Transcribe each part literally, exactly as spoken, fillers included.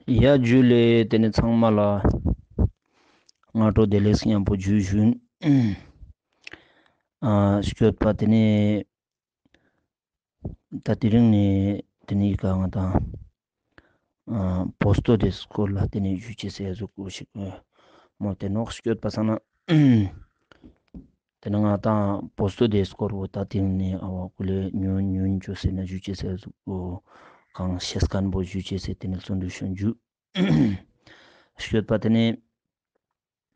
ཡ་ཇུ་ལེ། ཏེ་ནེ་ཚང་མ་ལ་སྔ་དྲོ་བདེ་ལེགས་ཉམ་པོ་ཇུ་ཞུན། ཨ་སྐྱོད་པ་ཏེ་ནེ་ད་དེ་རིང་ནེ་ཏེ་ནེ་ཨི་ཀ་ང་དང་ཨ་པོ་སྟོད་དེ་སྐོར་ལ་ཏེ་ནེ་ཞུ་ཅེས་ཟེར་ཟུག་པོ་ཞིག་མོལ་ཏེ་ནོག། སྐྱོད་པ་སང་ན་ཏེ་ནེ་ང་དང་པོ་སྟོད་དེ་སྐོར་བོ་ད་དེ་རིང་ནེ་ཨ་བ་ཀུ་ལེ་ཉུང་ཉུང་ཅོས་ཟེར་ན་ཞུ་ཅེས་ཟེར་ཟུག་པོ་གང་ཤེས་ཁན་བོ་ཞུ་ཅེས་ཟེར་ཏེ་ནེ་བརྩོན་འགྲུས་ཞུ་ཅེས་ཞུ། སྐྱོད་པ་ཏེ་ནེ་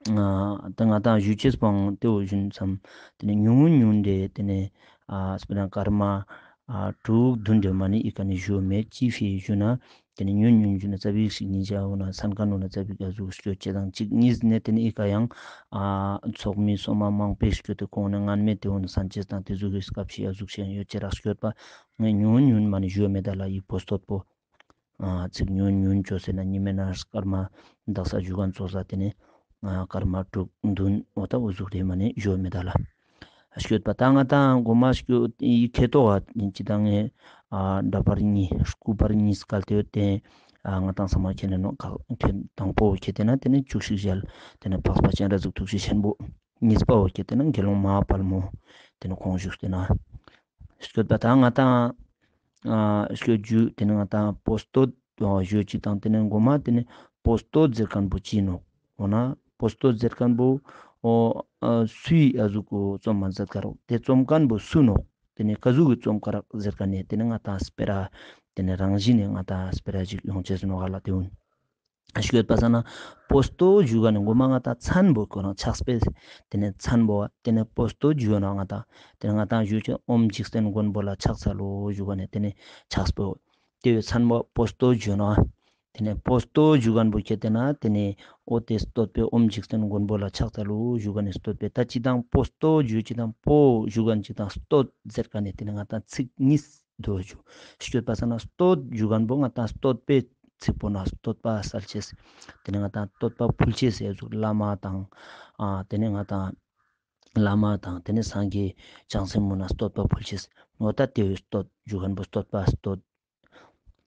ཨ་ད་ང་དང་ཞུ་ཅེས་པོའང་ཏེ་བོ་ཞུན་སམ། ཏེ་ནེ་ཉུང་ཉུང་དེ་ཏེ་ནེ་ཨ་སྤེར་ན་སྐར་མ་ཨ་དྲུག་བདུན་དེ་མ་ནེ་ཨི་ཀ་ནེ་ཞུ་མེད། ཅི་ཕི་ཞུ་ན་ཏེ་ནེ་ཉུང་ཉུང་ཞུ་ན་ཙ་པིག་ཞིག་ཉིན་ཞག་འོ་ན་སན་ཁན་འོ་ན་ཙ་པིག་ཨ་ཟུག་སྐྱོད་ཅེས་དང་གཅིག་གཉིས་ནེ་ཏེ་ནེ་ཨི་ཀ་ཡང་ཨ་ཚོགས་མི་སོ་མ་མང་པོ་སྐྱོད་དེ་ཁོང་ནེ་ངན་མེད་དེ་འོ་ན་སན་ཅེས་དང་ཏེ་ཟུག་གི་སྐབས་ཤིག་ཨ་ཟུག་ཤིག་ཡོད་ཅེས་རག། སྐྱོད་པ་ངས་ཉུང་ཉུང་མ་ནེ་ཞུ་མེད་ད་ལ་ཨི་པོ་སྟོད་པོ། ཨ་ཚིག་ཉུང་ཉུང་ཅོས་ཟེར་ན་ཉི་མའི་ནང་སྐར་མ་དག་ས་ཞུ་ཁན་ཙོགས་ས་ཏེ་ནེ་ཨ་སྐར་མ་དྲུག་བདུན་འོ་ད་འོ་ཟུག་རེ་མ་ནེ་ཞུ་མེད་ད་ལ། སྐྱོད་པ་ད་ང་དང་གོ་མ་སྐྱོད་ཨི་ཁེ་ཏོག་ག་ཅི་དང་ངས་ཨ་འདྲ་པར་གཉིས་སྐུ་པར་གཉིས་སྐལ་ཏེ་ཡོད་ཏེ་ཨ་ང་དང་ཚང་མ་ཁྱེར་ནོག། ཁ་ཁེ་དང་པོ་ཁྱེར་ཏེ་ན་ཏེ་ནེ་བཅུ་གཅིག་ཞལ་ཏེ་ནེ་འཕགས་པ་སྤྱན་རས་གཟིགས་ཐུགས་རྗེ་ཆེན་པོ། གཉིས་པ་བོ་ཁྱེར་ཏེ་ན་དགེ་སློང་མ་དཔལ་མོ་ཏེ་ནེ་ཁོང་བཞུགས་ཏེ་ན། སྐྱོད་པ་ད་ང་དང་ཨ་སྐྱོད་ཞུ་ཏེ་ནེ་ང་དང་པོ་སྟོད་ཞུ་ཅིག་དང་ཏེ་ནེ་གོ་མ་ཏེ་ནེ་པོ་སྟོད་ཟེར་ཁན་བོ་ཅི་ནོག། འོ་ན་པོ་སྟོད་ཟེར་ཁན་བོ་འོ་ཨ་སུའི་ཨ་ཟུག་གི་རྩོམ་མ་མཛད་ཀ་རག། ཏེ་རྩོམ་ཁན་བོ་སུ་ནོག། ཏེ་ནེ་ཀ་ཟུག་གི་རྩོམ་ཀ་རག་ཟེར་ཁན་ནི་ཏེ་ནེ་ང་དང་སྤེ་ར་ཏེ་ནེ་རང་བཞིན་ནེ་ང་དང་སྤེ་ར་ཞིག་ཡོང་ཅེས་ནོག་ག་ལ། ཏེ་འོ་ན་སྐྱོད་པ་སང་ན་པོ་སྟོད་ཞུ་ཁན་ནི་གོ་མ་ང་དང་མཚན་བོ་ཁོ་རང་ཕྱག་དཔེ་ཏེ་ནེ་མཚན་བོ་ཏེ་ནེ་པོ་སྟོད་ཞུ་ན་ང་དང་ཏེ་ནེ་ང་དང་ཞུ་ཅེས་ཨོཾ་འཇིག་རྟེན་མགོན་པོ་ལ་ཕྱག་འཚལ་ལོ་ཞུ་ཁན་ནི་ཏེ་ནེ་ཕྱག་དཔེ་བོ་ཏེ་བོའི་མཚན་བོ་པོ་སྟོད་ཞུ་ན། ཏེ་ནེ་པོ་སྟོད་ཞུ་ཁན་བོ་ཁྱེར་ཏེ་ན་ཏེ་ནེ་འོ་ཏེ་སྟོད་པའི་ཨོཾ་འཇིག་རྟེན་མགོན་པོ་ལ་ཕྱག་འཚལ་ལོ་ཞུ་ཁན་ནི་སྟོད་པའི་ད་ཅི་དང་པོ་སྟོད་ཞུ་ཅིག་དང་པོ་ཞུ་ཁན་ཅིག་དང་སྟོད་ཟེར་ཁན་ནི་ཏེ་ནེ་ང་དང་ཚིག་གཉིས་དོ་ཞུ། སྐྱོད་པ་སང་ན་སྟོད་ཞུ་ཁན་བོ་ང་དང་སྟོད་པའི་ཚིག་པོ་ན་བསྟོད་པ་སལ་ཅེས། ཏེ་ནེ་ང་དང་བསྟོད་པ་ཕུལ་ཅེས་ཟེར་ཟུག་བླ་མ་དང་ཨ་ཏེ་ནེ་ང་དང་བླ་མ་དང་ཏེ་ནེ་སངས་རྒྱས་བྱང་སེམས་མོ་ན་བསྟོད་པ་ཕུལ་ཅེས། འོ་ད་ཏེ་བོའི་སྟོད་ཞུ་ཁན་བོ་བསྟོད་པ་སྟོད།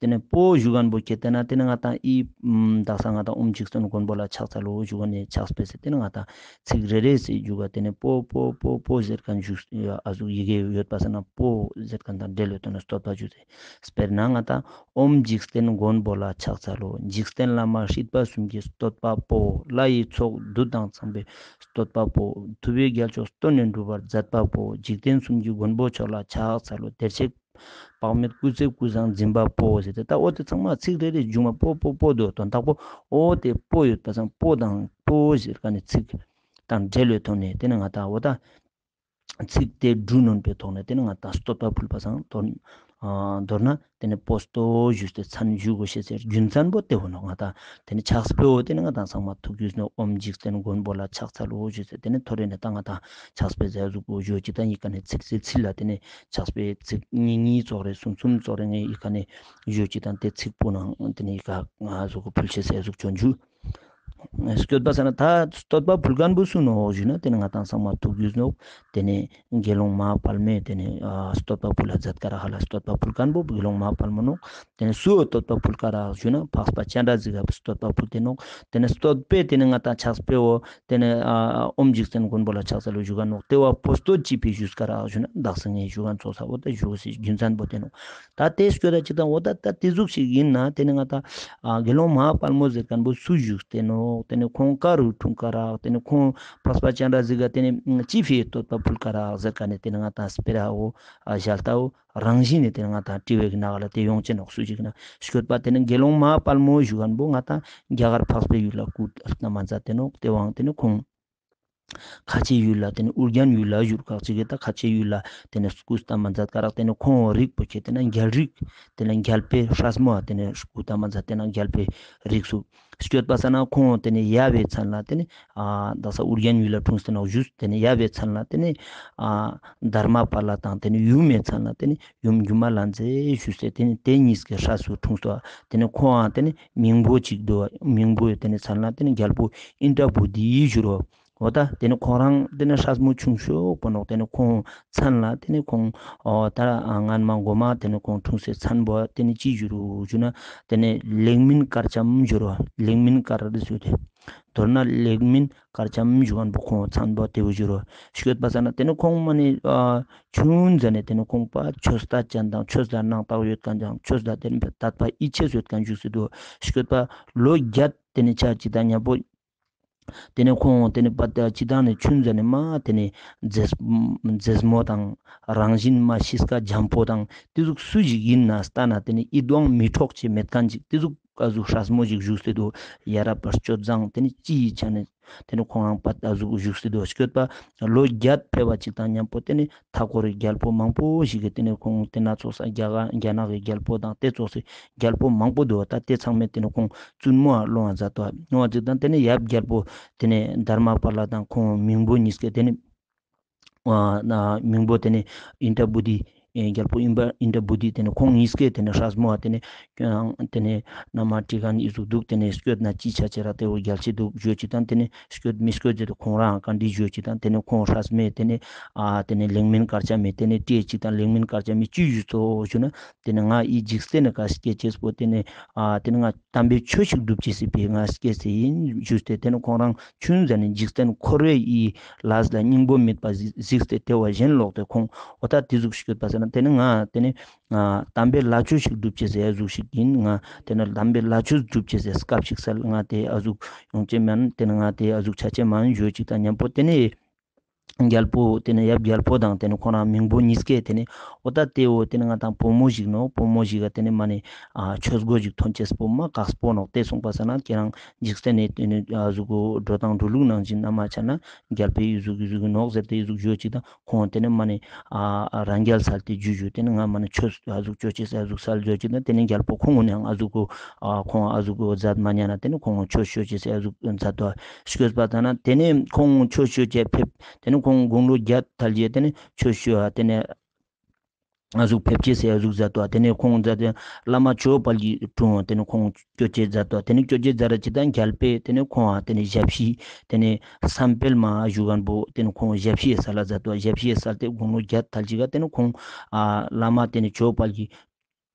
ཏེ་ནེ་པོ་ཞུ་ཁན་བོ་ཁྱེར་ཏེ་ན་ཏེ་ནེ་ང་དང་ཨི་ཨམ་དག་ས་ང་དང་ཨོཾ་འཇིག་རྟེན་མགོན་པོ་ལ་ཕྱག་འཚལ་ལོ་ཞུ་ཁན་ནི་ཕྱག་དཔེ་ཟེར་ཏེ་ནེ་ང་དང་ཚིག་རེ་རེ་ཟེར་ཞུ་ཁན་ཏེ་ནེ་པོ་པོ་པོ་པོ་ཟེར་ཁན་ཞུ་ཨ་ཟུག་ཡི་གེ་ཡོད་པ་སང་ན་པོ་ཟེར་ཁན་དང་འབྲེལ་ཡོད་དོ་ན་བསྟོད་པ་ཞུ་ཟེར། སྤེར་ན་ང་དང་ཨོཾ་འཇིག་རྟེན་མགོན་པོ་ལ་ཕྱག་འཚལ་ལོ། འཇིག་རྟེན་བླ་མ་སྲིད་པ་གསུམ་གྱི་བསྟོད་པ་པོ། ལྷ་ཡི་ཚོགས་འདུ་དང་ཚངས་པའི་བསྟོད་པ་པོ། ཐུབ་པའི་རྒྱལ་མཆོག་བསྟོད་ནས་འགྲུབ་པར་མཛད་པ་པོ། འཇིག་རྟེན་གསུམ་གྱི་མགོན་པོ་མཆོག་ལ་ཕྱག་འཚལ་ལོ། བདེར་གཤེགས་དཔག་མེད་སྐུ་ཚེ་ཀུན་བཟང་འཛིན་པ་པོ་ཟེར་ཏེ་ད་འོ་ཏེ་ཚང་མ་ཚིག་རེ་རེ་མཇུག་མ་པོ་པོ་པོ་དོ་དོན་དག་པོ་འོ་ཏེ་པོ་ཡོད་པ་སང་པོ་དང་པོ་ཟེར་ཁན་ནི་ཚིག་དང་འབྲེལ་བའི་ཐོག་ནེ་ཏེ་ནེ་ང་དང་འོ་ད་ཚིག་ཏེ་འབྲུ་ནོན་པའི་ཐོག་ནེ་ཏེ་ནེ་ང་དང་བསྟོད་པ་ཕུལ་པ་སང་དོན་ཨ་མདོར་ན་ཏེ་ནེ་པོ་སྟོད་ཞུས་ཏེ་མཚན་ཞུ་གོས་ཤེས་ཟེར་རྒྱུ་མཚན་པོ་ཏེ་བོ་ནོག་ང་དང་། ཏེ་ནེ་ཕྱག་དཔེ་བོ་ཏེ་ནེ་ང་དང་ཚང་མ་ཐུགས་རྒྱུས་ནོག། ཨོཾ་འཇིག་རྟེན་མགོན་པོ་ལ་ཕྱག་འཚལ་ལོ་ཞུས་ཏེ་ཏེ་ནེ་ཐོ་རེ་ནེ་ད་ང་དང་ཕྱག་དཔེ་ཟེར་ཟུག་པོ་ཞུ་ཅིག་དང་ཡི་ཀ་ནེ་ཚིག་ཚིག་ཚིག་ལ་ཏེ་ནེ་ཕྱག་དཔེ་ཚིག་གཉིས་གཉིས་ཙོགས་རེ་གསུམ་གསུམ་ཙོགས་རེ་ངས་ཡི་ཀ་ནེ་ཞུ་ཅིག་དང་ཏེ་ཚིག་པོ་ནང་ཏེ་ནེ་ཡི་ཀ་ང་ཟུག་གི་ཕུལ་ཅེས་ཟེར་ཟུག་ཅོ་ཞུ། སྐྱོད་པ་སང་ན་ད་བསྟོད་པ་ཕུལ་ཁན་བོ་སུ་ནོག་ཞུ་ན་ཏེ་ནེ་ང་དང་ཚང་མ་ཐུགས་རྒྱུས་ནོག། ཏེ་ནེ་དགེ་སློང་མ་དཔལ་མོས་ཏེ་ནེ་ཨ་བསྟོད་པ་ཕུལ་ལ་མཛད་ཀ་རག་ཧ་ལ་བསྟོད་པ་ཕུལ་ཁན་བོ་དགེ་སློང་མ་དཔལ་མོ་ནོག། ཏེ་ནེ་སུའོ་བསྟོད་པ་ཕུལ་ཀ་རག་ཞུ་ན་འཕགས་པ་སྤྱན་རས་གཟིགས་ཀ་བསྟོད་པ་ཕུལ་ཏེ་ནོག། ཏེ་ནེ་བསྟོད་པའི་ཏེ་ནེ་ང་དང་ཕྱག་དཔེ་བོ་ཏེ་ནེ་ཨ་ཨོཾ་འཇིག་རྟེན་མགོན་པོ་ལ་ཕྱག་འཚལ་ལོ་ཞུ་ཁན་ནོག། ཏེ་བོ་པོ་སྟོད་ཅི་ཕི་ཞུས་ཀ་རག་ཞུ་ན་དག་ས་ངས་ཞུ་ཁན་ཙོགས་ས་འོ་ད་ཞུ་སི་རྒྱུ་མཚན་བོ་ཏེ་ནོག། ད་ཏེ་སྐྱོད་ད་ཅིག་དང་འོ་ད་ད་ཏེ་ཟུག་ཞིག་ཨིན་ན་ཏེ་ནེ་ང་དང་ཨ་དགེ་སློང་མ་དཔལ་མོ་ཟེར་ཁན་བོ་སུ་བཞུགས་ཏེ་ནོག། ཏེ་ནེ་ཁོང་ཀ་རུ་འཁྲུངས་ཀ་རག། ཏེ་ནེ་ཁོང་འཕགས་པ་སྤྱན་རས་གཟིགས་ཀ་ཏེ་ནེ་ཅི་ཕི་བསྟོད་པ་ཕུལ་ཀ་རག་ཟེར་ཁན་ནི་ཏེ་ནེ་ང་དང་སྤེ་ར་བོ་ཨ་ཞལ་ཏ་བོ་རང་བཞིན་ནེ་ཏེ་ནེ་ང་དང་དྲི་བའི་ནང་ལ་ཏེ་ཡོང་ཅེས་ནོག། སུ་ཞིག་ན་སྐྱོད་པ་ཏེ་ནེ་དགེ་སློང་མ་དཔལ་མོ་བཞུགས་ཁན་བོ་ང་དང་རྒྱ་གར་འཕགས་པའི་ཡུལ་ལ་སྐུ་བལྟམས་མཛད་དེ་ནོག། ཏེ་བོའང་ཏེ་ནེ་ཁོང་ཁ་ཆེའི་ཡུལ་ལ་ཏེ་ནེ་ཨུ་རྒྱན་ཡུལ་ལ་བཞུགས་ཁན་ཅིག་གི་ད་ཁ་ཆེའི་ཡུལ་ལ་ཏེ་ནེ་སྐུ་བལྟམས་མཛད་ཀ་རག། ཏེ་ནེ་ཁོང་རིགས་པོ་ཁྱེར་ཏེ་ན་རྒྱལ་རིགས་ཏེ་ནེ་རྒྱལ་པོའི་སྲས་མོ་ཏེ་ནེ་སྐུ་བལྟམས་མཛད་དེ་ན་རྒྱལ་པོའི་རིགས་སུ་སྐྱོད་པ་སང་ན་ཁོང་ཏེ་ནེ་ཡབ་བི་མཚན་ལ་ཏེ་ནེ་ཨ་དག་ས་ཨུ་རྒྱན་ཡུལ་ལ་འཁྲུངས་ཏེ་ནོག་ཞུས། ཏེ་ནེ་ཡབ་བི་མཚན་ལ་ཏེ་ནེ་ཨ་དྷརྨ་པཱ་ལ་དང་ཏེ་ནེ་ཡུམ་མི་མཚན་ལ་ཏེ་ནེ་ཡུམ་སྒྱུ་མ་ལྷ་མཛེས་ཞུས་ཏེ་ཏེ་ནེ་ཏེ་གཉིས་ཀྱི་སྲས་སུ་འཁྲུངས་སོ། ཏེ་ནེ་ཁོང་ཨ་ཏེ་ནེ་མིང་པོ་ཅིག་དུག། མིང་པོ་ཏེ་ནེ་མཚན་ལ་ཏེ་ནེ་རྒྱལ་པོ་ཨིནྡྲ་བྷུ་ཏི་ཞུ་རོ། འོ་ད་དེ་ནི་ཁོང་རང་དེ་ནི་སྲས་མོ་ཆུང་ཤོས་པོ་ནོག། དེ་ནི་ཁོང་མཚན་ལ་དེ་ནི་ཁོང་འོ་ད་སྔན་མ་གོ་མ་དེ་ནི་ཁོང་འཁྲུངས་སའི་མཚན་པོ་དེ་ནི་ཅི་ཞུ་རུ་ཞུ་ན་དེ་ནི་ལེགས་སྨིན་དཀར་ལྕམ་ཞུ་རུ། ལེགས་སྨིན་དཀར་ཞུ་དེ་མདོར་ན་ལེགས་སྨིན་དཀར་ལྕམ་ཞུ་མཁན་པོ་ཁོང་མཚན་པོ་དེ་བོ་ཞུ་རུ། སྐྱོད་པ་ས་ན་དེ་ནི་ཁོང་མ་ནི་ཨ་ཆུང་ཟ་ནས་དེ་ནི་ཁོང་པ་ཆོས་ལྟ་ཅན་དང་ཆོས་ལ་སྣང་དག་ཡོད་མཁན་དང་ཆོས་ལ་དེ་ནི་དད་པ་ཡིད་ཆེས་ཡོད་མཁན་བཞུགས་སེ་འདུག། སྐྱོད་པ་ལོ་བརྒྱད་དེ་ནི་ཆ་ཅིག་དང་མཉམ་པོ་དེ་ནས་ཁོང་དེ་ནས་པ་ཅི་དང་ནས་ཆུན་ཟ་ནས་མ་དེ་ནས་མཛེས་མོ་དང་རང་བཞིན་མ་གཤིས་ཀ་འཇམ་པོ་དང་དེ་ཟུག་སུ་ཞིག་ཡིན་ན་ལྟ་ན་དེ་ནས་ཡིད་དབང་མི་འཕྲོག་ཅེས་མེད་མཁན་ཅིག། དེ་ཟུག་ཨ་ཟུག་སྲས་མོ་ཞིག་བཞུགས་སེ་འདུག། ཡ་རབས་པ་སྤྱོད་བཟང་དེ་ནས་ཅི་ཡི་ཆ་ནས་དེ་ནས་ཁོང་རང་པ་ཨ་ཟུག་བཞུགས་སེ་འདུག། སྐྱོད་པ་ལོ་བརྒྱད་ཕེབས་པ་ཅིག་དང་མཉམ་པོ་དེ་ནས་མཐའ་འཁོར་རི་རྒྱལ་པོ་མང་པོ་ཞིག་གི་དེ་ནས་ཁོང་དེ་ན་ཚོགས་ས་རྒྱ་གར་རྒྱ་ནག་གི་རྒྱལ་པོ་དང་དེ་ཚོགས་སི་རྒྱལ་པོ་མང་པོ་འདུག། ད་དེ་ཚང་མས་དེ་ནས་ཁོང་བཙུན་མོ་ཨ་སློང་བ་མཛད་དོ། སློང་བ་ཅིག་དང་དེ་ནས་ཡབ་རྒྱལ་པོ་དེ་ནས་དྷར་མ་པཱ་ལ་དང་ཁོང་མིང་པོ་གཉིས་ཀས་དེ་ནས་ཨ་ན་མིང་པོ་དེ་ནས་ཨིནྡྲ་བྷུ་ཏི་ཨེ་རྒྱལ་པོ་ཨིན་པ་ཨིནྡྲ་བྷུ་ཏི་དེ་ནས་ཁོང་གཉིས་ཀས་དེ་ནས་སྲས་མོ་ཨ་དེ་ནས་ཁྱོད་རང་དེ་ནས་ན་མ་ཏི་གན་ཨི་ཟུག་འདུག། དེ་ནས་སྐྱོད་ན་ཅི་ཆ་ཅེ་ར་དེ་བོ་རྒྱལ་ཆེ་འདུག་ཞུ་ཅིག་དང་དེ་ནས་སྐྱོད་མི་སྐྱོད་ཅེ་དུ་ཁོང་རང་ག་འདྲི་ཞུ་ཅིག་དང་དེ་ནས་ཁོང་སྲས་མོ་དེ་ནས་ཨ་དེ་ནས་ལེགས་སྨིན་དཀར་ལྕམ་མི་དེ་ནས་ཏྲེ་ཅིག་དང་ལེགས་སྨིན་དཀར་ལྕམ་མི་ཅི་ཞུ་ཚོ་ཞུ་ན། དེ་ནས་ང་ཡི་འཇིག་རྟེན་ནི་ཀ་སྐྱེ་ཅེས་པོ་དེ་ནས་ཨ་དེ་ནས་ང་དམ་པའི་ཆོས་ཤིག་སྒྲུབ་ཅེས་སི་ཕི་ང་སྐྱེ་སེ་ཡིན་ཞུས་ཏེ། དེ་ནས་ཁོང་རང་ཆུན་ཟ་ནས་འཇིག་རྟེན་འཁོར་བའི་ཡི་ལས་ལ་སྙིང་པོ་མེད་པ་གཟིགས་ཏེ་དེ་བ་གཞན་ལོག་སྟེ་ཁོང་འོ་ད་དེ་ཟུག་སྐྱོད་པ་ཟེར་ན་དེ་ནས་ང་དེ་ནས་ང་དམ་པའི་ལྷ་ཆོས་ཤིག་སྒྲུབ་ཅེས་སི་ཡ་ཟུག་ཞིག་ཡིན། ང་དེ་ནས་དམ་པའི་ལྷ་ཆོས་སྒྲུབ་ཅེས་སི་སྐབས་ཤིག་སལ། ང་དེ་ཨ་ཟུག་ཡོང་ཅེས་མན། དེ་ནས་ང་དེ་ཨ་ཟུག་ཆ་ཅེས་མན་ཞུ་ཅིག་དང་མཉམ་པོ་དེ་ནས་རྒྱལ་པོ་དེ་ནས་ཡབ་རྒྱལ་པོ་དང་དེ་ནས་ཁོང་རང་མིང་པོ་གཉིས་ཀས་དེ་ནས་འོ་ད་དེ་འོ་དེ་ནས་ང་དང་བུ་མོ་ཞིག་ནོ། བུ་མོ་ཞིག་ག་དེ་ནས་མ་ནས་ཨ་ཆོས་སྒོ་ཞིག་ཐོན་ཅེས་པོ་མ་དཀགས་པོ་ནོ། དེ་སོང་པ་ས་ན་ཁྱེད་རང་འཇིག་རྟེན་ནས་དེ་ནས་ཨ་ཟུག་གོ་འགྲོ་སྟངས་འགྲོ་ལུགས་ནང་བཞིན་ན་མ་ཆ་ན་རྒྱལ་པོའི་ཨི་ཟུག་ཨི་ཟུག་གི་ནོག་ཟེར་ཏེ་ཨི་ཟུག་ཞུ་ཅིག་དང་ཁོང་དེ་ནས་མ་ནས་ཨ་རང་རྒྱལ་སལ་ཏེ་ཇུ་ཇུ་དེ་ནས་ང་མ་ནས་ཆོས་ཨ་ཟུག་ཅོ་ཅེས་ཨ་ཟུག་སལ་ཇོ་ཅིག་དང་དེ་ནས་རྒྱལ་པོ་ཁོང་ངོ་ནས་ཨ་ཟུག་གོ་ཨ་ཁོང་ཨ་ཟུག་གོ་མཛད་མ་ཉན་ན་དེ་ནས་ཁོང་ཆོས་ཤོད་ཅེས་ཨ་ཟུག་མཛད་དོ། སྐྱོད་པ་ད་ན་དེ་ནས་ཁོང་ཆོས་ཤོད་ཅེས་ཕེབས། དེ་ནས་ཁོང་དགུང་ལོ་བརྒྱད་ཐལ་རྗེས་དེ་ནས་ཆོས་ཤོད་ཨ་དེ་ནས་ཨ་ཟུག་ཕེབས་ཅེས་ཨ་ཟུག་མཛད་དོ། དེ་ནས་ཁོང་མཛད་དེ་བླ་མ་ཇོ་བོ་དཔལ་གྱི་དྲུང་དེ་ནས་ཁོང་སྐྱོད་ཅེས་མཛད་དོ། དེ་ནས་སྐྱོད་ཅེས་མཛད་ར་ཅིག་དང་རྒྱལ་པོས་དེ་ནས་ཁོང་ཨ་དེ་ནས་ཞབས་ཕྱི་དེ་ནས་བསམ་འཕེལ་མ་ཞུ་མཁན་པོ་དེ་ནས་ཁོང་ཞབས་ཕྱི་སལ་ལ་མཛད་དོ། ཞབས་ཕྱི་སལ་ཏེ་དགུང་ལོ་བརྒྱད་ཐལ་ཅིག་ག་དེ་ནས་ཁོང་ཨ་བླ་མ་དེ་ནས་ཇོ་བོ་དཔལ་གྱི་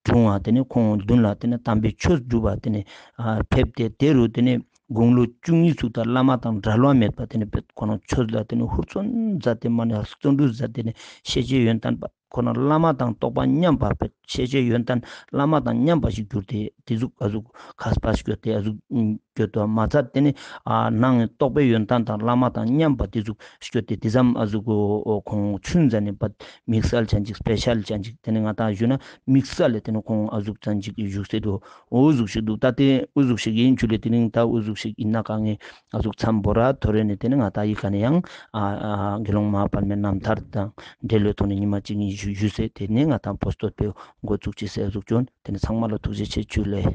དྲུང་བ་དེ་ནས་ཁོང་མདུན་ལ་དེ་ནས་དམ་པའི་ཆོས་སྒྲུབ་པ་དེ་ནས་ཨ་ཕེབས་ཏེ་དེ་རུ་དེ་ནས་དགུང་ལོ་བཅུ་གཉིས་ཚུགས་ད་བླ་མ་དང་འབྲལ་བ་མེད་པ་དེ་ནས་ཁོ་རང་ཆོས་ལ་དེ་ནས་ཧུར་བརྩོན་མཛད་དེ་མ་ནས་བརྩོན་འགྲུས་མཛད་དེ་ནས་ཤེས་བྱའི་ཡོན་ཏན་པ་ཁོ་རང་བླ་མ་དང་རྟོགས་པ་མཉམ་པ་ཕེབས། ཤེས་བྱའི་ཡོན་ཏན་བླ་མ་དང་མཉམ་པ་ཞིག་གྱུར་ཏེ་དེ་ཟུག་ཨ་ཟུག་མཁས་པ་ཞིག་གྱུར་ཏེ་ཨ་ཟུག་གྱུར་ཏོ་མ་ཚད་དེ་ནས་ཨ་ནང་རྟོགས་པའི་ཡོན་ཏན་དང་བླ་མ་དང་མཉམ་པ་དེ་ཟུག་སྐྱོད་དེ་དེ་ཙམ་ཨ་ཟུག་གོ་ཁོང་ཆུན་ཟ་ནས་པ་དམིགས་བསལ་ཅན་ཅིག་སྤེ་ཤལ་ཅན་ཅིག་དེ་ནས་ང་དང་ཞུ་ན་དམིགས་བསལ་ལས་དེ་ནས་ཁོང་ཨ་ཟུག་ཅན་ཅིག་བཞུགས་སེ་འདུག། འོ་ཟུག་ཞིག་འདུག། ད་དེ་འུ་ཟུག་ཞིག་ཡིན་ཆུ་ལས་དེ་ནས་ད་འུ་ཟུག་ཞིག་ཡིན་ན་ག་ངས་ཨ་ཟུག་མཚམས་བོ་ར་ཐོ་རེ་ནས་དེ་ནས་ང་དང་ཡི་ག་ནས་ཡང་ཨ་ཨ་དགེ་སློང་མ་པདྨའི་རྣམ་ཐར་དང་འབྲེལ་ལོས་ཐོག་ནས་ཉི་མ་གཅིག་གཉིས་ཞུ་ཞུ་སེ་དེ་ནས་ང་དང་པོ་སྟོད་པའི་འགོ་བཙུགས་ཅེས་ཟེར་ཨ་ཟུག་བྱོན། དེ་ནས་ཚང་མ་ལ་ཐུགས་རྗེ་ཆེ་ཆུ་ལས།